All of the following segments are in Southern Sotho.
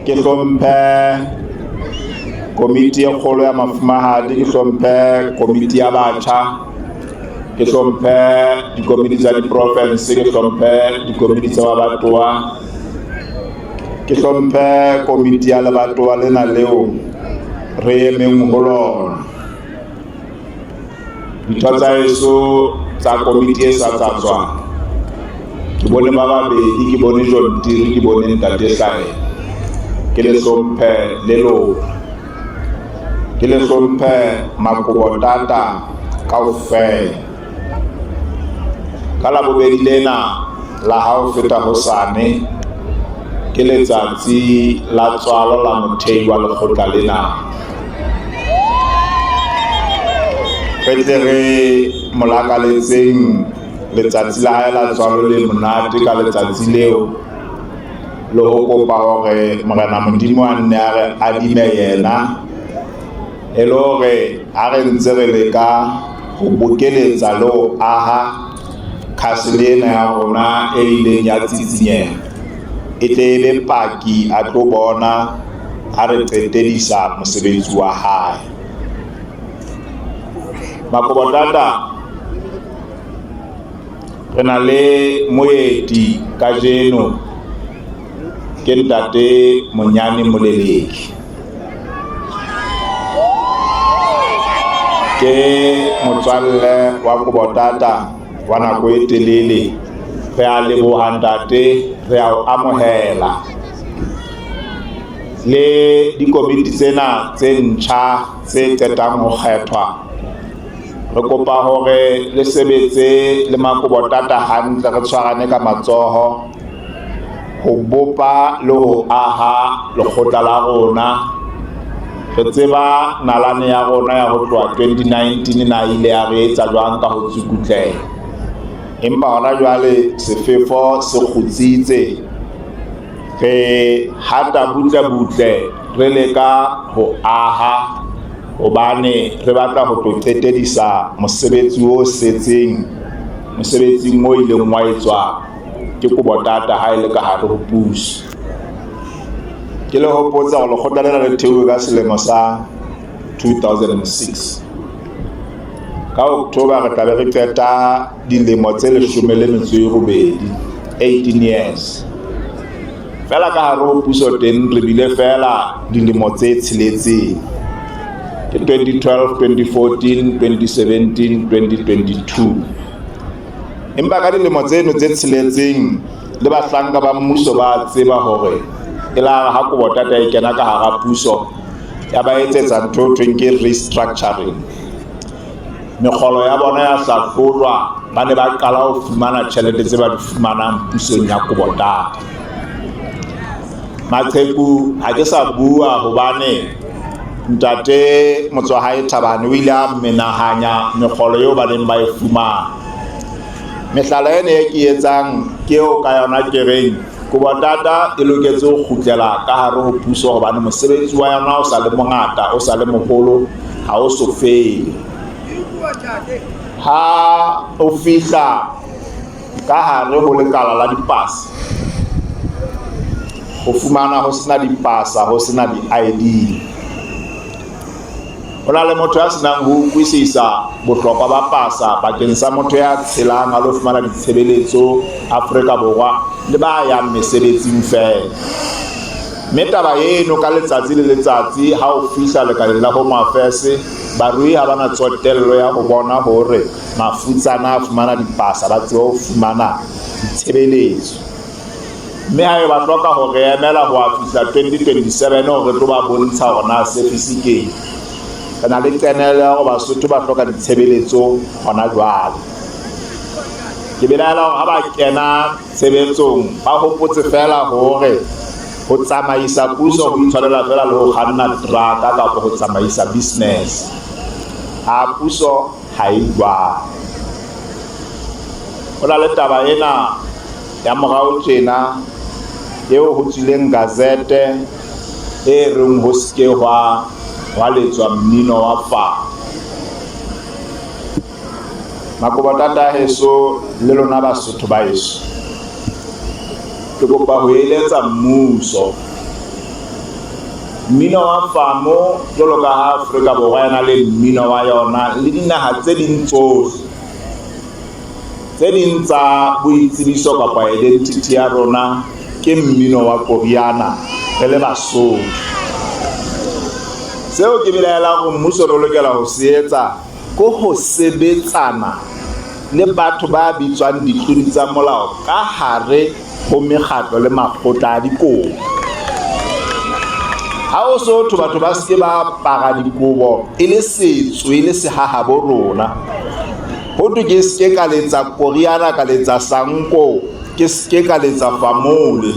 Ke hlomphe komiti e kgolo ya mafumahadi, ke hlomphe komiti ya batjha, ke hlomphe dikomiti tsa diprofinse, ke hlomphe dikomiti tsa mabatowa, ke hlomphe komiti ya lebatowa lena leo re emeng ho lona. Ditho tsa heso tsa komiti e sa tsa tswa, ke bone ba babedi, ke bone John Tiri, ke bone Ntate Hlaela. Ke le hlomphe le lona, ke le hlomphe Makobotata kaofela. Ka Labobedi lena la ha ho feta hosane ke letsatsi la tswalo la mothei wa lekgotla lena. Re tle re mo lakaletseng letsatsi la hae la tswalo le monate ka letsatsi leo, le ho kopa hore Morena Modimo a nne a re adime yena, e le hore ha re ntse re leka ho bokeletsa le ho aha khasele ena ya rona e ileng ya tsitsinyeha, e tle e be paki a tlo bona ha re qetedisa mosebetsi wa hae. Makobotata, re na le moeti kajeno, ke Ntate Monyane Moleleki. Ke motswalle wa Kobotata wa nako e telele. Re a leboha ntate, re a o amohela. Le dikomiti tsena tse ntjha tse qetang ho kgethwa, re kopa hore le sebetse le Makobotata hantle, re tshwarane ka matsoho ho bopa le ho aha lekgotla la rona. Re tseba nalane ya rona ya ho tloha 2019 na ile ya re etsa jwang ka ho tsukutleha, empa hona jwale sefefo se kgutsitse, re hata butle butle, re leka ho aha hobane re batla ho tlo qetedisa mosebetsi o setseng, mosebetsing o ileng wa etswa ke Kobotata ha e le ka hare ho puso. Ke le hopotsa hore lekgotla lena le theuwe ka selemo sa 2006. Ka October re tla be re qeta dilemo tse 18, 18 years. Fela ka hare ho puso teng re bile fela dilemo tse tsheletseng, ke 2012, 2014, 2017, 2022. Empa ka dilemo tseno tse tsheletseng le bahlanka ba mmuso ba tseba hore e la ha Kobotata e kena ka hara puso ya ba etsetsa ntho e thweng ke restructuring. Mekgolo ya bona ya hlahlojwa, ba ne ba qala ho fumana tjhelete tse ba di fumanang pusong ya Kobotata. Maqheku ha ke sa bua hobane ntate Motswahae Thabane o ile a menahanya mekgolo eo ba neng ba e fumana. Mehlala ena e ke etsang ke eo ka yona ke reng Kobotata e loketse ho kgutlela ka hare ho puso hobane mosebetsi wa yona o sa le mongata, o sa le moholo, ha o so fele. Ha o fihla ka hare ho lekala la dipasa, ho fumana ho sena dipasa, ho sena di-ID. Ho na le motho ya senang ho utlwisisa bohlokwa ba pasa bakeng sa motho ya tshelang a lo fumana ditshebeletso Afrika Borwa le ba yang mesebetsing feela. Mme taba eno ka letsatsi le letsatsi ha o fihla lekaleng la Home Affairs, barui ha ba na tsotello ya ho bona hore mafutsana a fumana dipasa, ba tsebe ho fumana ditshebeletso. Mme ha e ba hloka ho re emela ho a fihla 2027 hore re tlo ba bontsha hore na service ke eng. Re na le qenelo ya hore Basotho ba hloka ditshebeletso hona jwale. Ke belaela hore ha ba kena tshebetsong ba hopotse fela hore ho tsamaisa puso ho itshwanela fela le ho kganna trucka kapa ho tsamaisa business. Ha puso ha e jwalo. Ho na le taba ena ya morao tjena eo ho tswileng gazette e reng ho seke hwa letswa mmino wa fa. Makobotata heso le lona Basotho ba heso, ke kopa ho eletsa mmuso. Mmino wa famo jwalo ka ha Afrika Borwa e na le mmino wa yona le dinaha tse ding tsohle tse ding tsa boitsebiso kapa identity ya rona ke mmino wa koriana re le Basotho. Seo ke belaelang hore mmuso re lokela ho se etsa ke ho sebetsana le batho ba bitswang ditlodi tsa molao ka hare ho mekgatlo le makgotla a dikobo. Ha o so thwe batho ba seke ba apara dikobo e le setso e le sehahabo rona. Ho thwe ke seke ka letsa koriana ka letsa sanko ke seke ka letsa famole.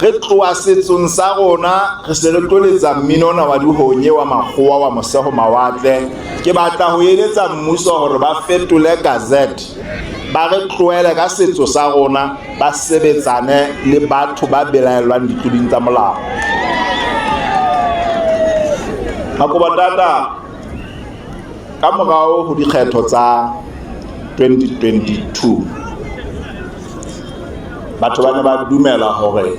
Re tloha setsong sa rona re se re tlo letsa mmino ona wa dihonye wa makgowa wa moseho mawatle. Ke batla ho eletsa mmuso hore ba fetole gazette, ba re tlohele ka setso sa rona, ba sebetsane le batho ba belaellwang ditloding tsa molao. Makobatata, ka morao ho dikgetho tsa 2022 batho ba ne ba dumela hore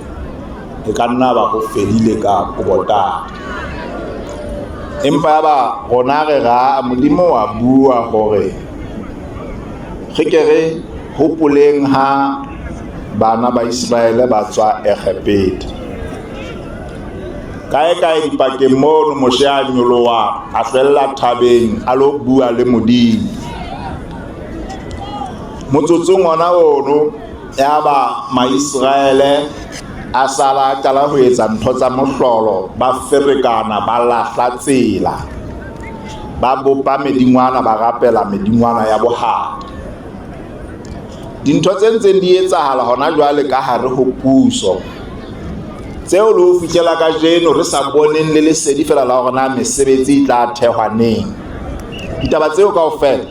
e ka nna ba ho fedile ka Kobotata, empa ya ba rona re ra Modimo wa bua hore re ke re hopoleng ha bana ba Iseraele ba tswa Egepeta. Kae kae dipakeng mono Moshe a nyoloha a hlwella thabeng a lo bua le Modimo. Motsotsong ona ono ya ba Maiseraele a sala a qala ho etsa ntho tsa mohlolo, ba ferekana, ba lahla tsela, ba bopa medingwana, ba rapela medingwana ya bohata. Dintho tse ntseng di etsahala hona jwale ka hare ho puso tseo le ho fihlela kajeno re sa boneng le lesedi fela la hore na mesebetsi e tla thehwa neng. Ditaba tseo kaofela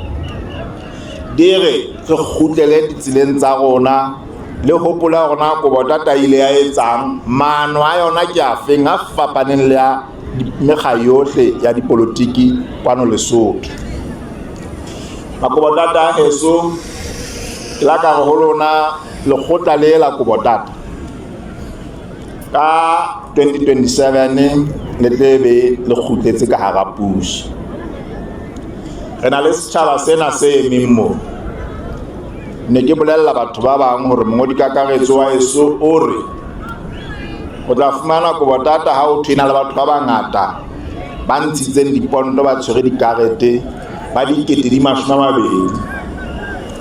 di re re kgutlele ditseleng tsa rona le hopole hore na Kobotata ile ya etsang, maano a yona ke afeng a fapaneng le a mekga yohle ya dipolotiki kwano Lesotho. Makobotata a heso, ke la ka re ho lona lekgotla le la Kobotata ka 2027 le tle be le kgutletse ka hara puso. Re na le setjhaba sena se emeng moo. Ne ke bolella batho ba bang hore mongodi kakaretso wa heso o re o tla fumana Kobotata ha o thwe na le batho ba bangata ba ntshitseng diponto ba tshwere dikarete ba 20,000,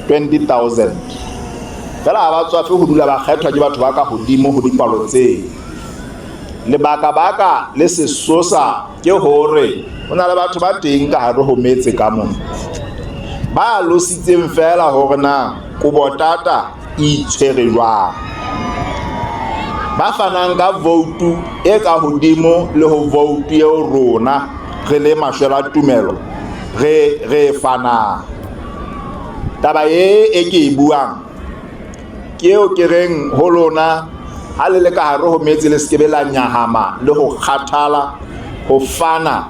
20,000. Fela ha ba tswafe ho dula ba kgethwa ke batho ba ka hodimo ho dipalo tseo. Lebaka baka le sesosa ke hore ho na le batho ba teng ka hare ho metse ka mona ba lositseng fela hore na Kobotata e itshwere jwang, ba fanang ka voutu e ka hodimo le ho voutu eo rona re le mashwela tumelo re e fanang. Taba e e ke e buang ke eo ke reng ho lona ha le le ka hare ho metse le sekebe la nyahama le ho kgathala ho fana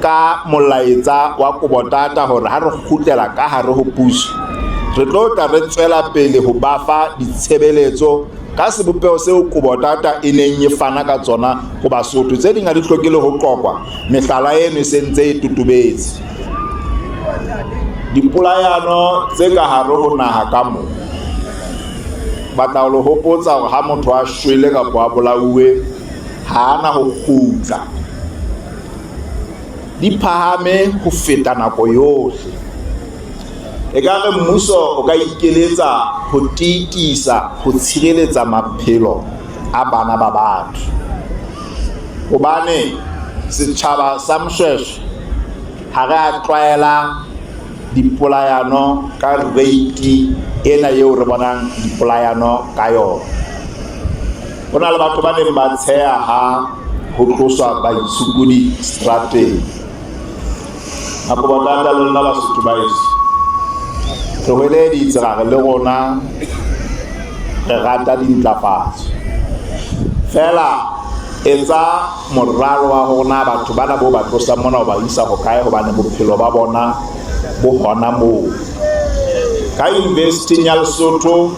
ka molaetsa wa Kobotata hore ha re kgutlela ka hare ho puso re tlo tla re tswela pele ho ba fa ditshebeletso ka sebopeho seo Kobotata e neng e fana ka tsona ho Basotho. Tse ding ha di hloke le ho qoqwa, mehlala eno e sentse e totobetse. Dipolayano tse ka hare ho naha ka mo batla ho le hopotsa hore ha motho a shwele kapa a bolauwe ha ana ho kgutla, di phahame ho feta nako yohle. Ekare mmuso o ka ikeletsa ho tiitisa ho tshireletsa maphelo a bana ba batho, hobane setjhaba sa Mshweshwe ha re a tlwaela dipolayano ka rate ena eo re bonang dipolayano ka yona. Ho na le batho ba neng ba tsheha ha ho tloswa baitshokodi strateng. Makobotata le lona Basotho ba heso, re hweleditse ra re le rona re rata dintlafatso. Fela etsa moralo wa hore na batho bana bo ba tlosang mona o ba isa hokae, hobane bophelo ba bona bo hona moo. Ka University ya Lesotho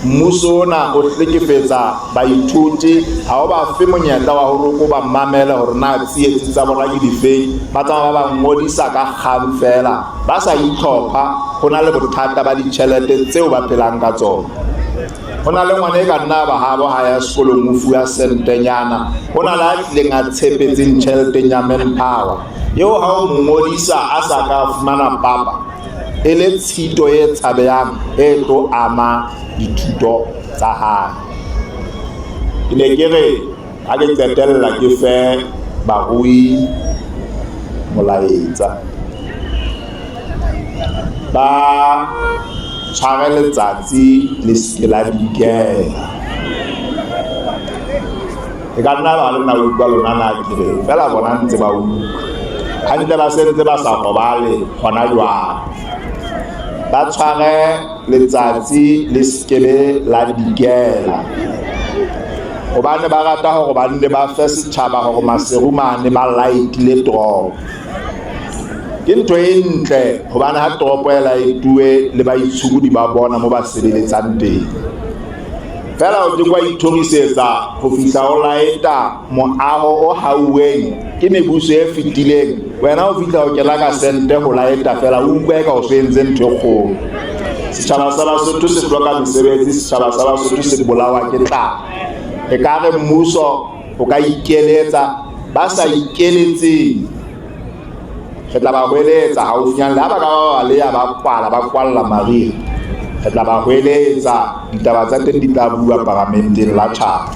Mmuso ona o hlekefetsa baithuti, ha o ba fe monyetla wa hore o ba mamele hore na tsietsi tsa bona ke difeng. Ba tsamaya ba ba ngodisa ka kgang fela, ba sa itlhopha. Ho na le bothata ba ditjhelete tseo ba phelang ka tsona. Ho na le ngwana e ka nna ba habo ha ya sekolong o fuwa sentenyana, ho na le a tlileng a tshepetseng tjheleteng ya manpower eo ha o mo ngodisa a sa ka fumana papa, e le tshito e tshabehang e tlo ama dithuto tsa hae. Ke ne ke re ha ke qetella ke fe barui molaetsa, ba tshware letsatsi le se ke la dikela. E ka nna ba lona utlwa lona na ke re fela bona ntse ba utlwa hantle, ba se ntse ba sa robale hona jwale. Ba tshware letsatsi le se ke be la dikela, hobane ba rata hore ba nne ba fe setjhaba hore maseru mane ba laetile toropo. Ke ntho e ntle hobane ha toropo e laetuwe le baitshokodi ba bona mo ba sebeletsang teng. Fela o ke wa ithorisetsa ho fihla o laeta moaho o hauweng ke mebuso e fetileng, wena o fihla o kena ka sente ho laeta fela, o utlwa eka o so entse ntho e kgolo. Setjhaba sa Basotho se hloka mesebetsi, setjhaba sa Basotho se bolawa ke tlala. E ka re mmuso o ka ikeletsa, ba sa ikeletseng re tla ba hweletsa haufinyane. Le ha ba ka ba ba leya ba kwala, ba kwalla mariha, re tla ba hweletsa. Ditaba tsa teng di tla bua paramenteng la tjhaba.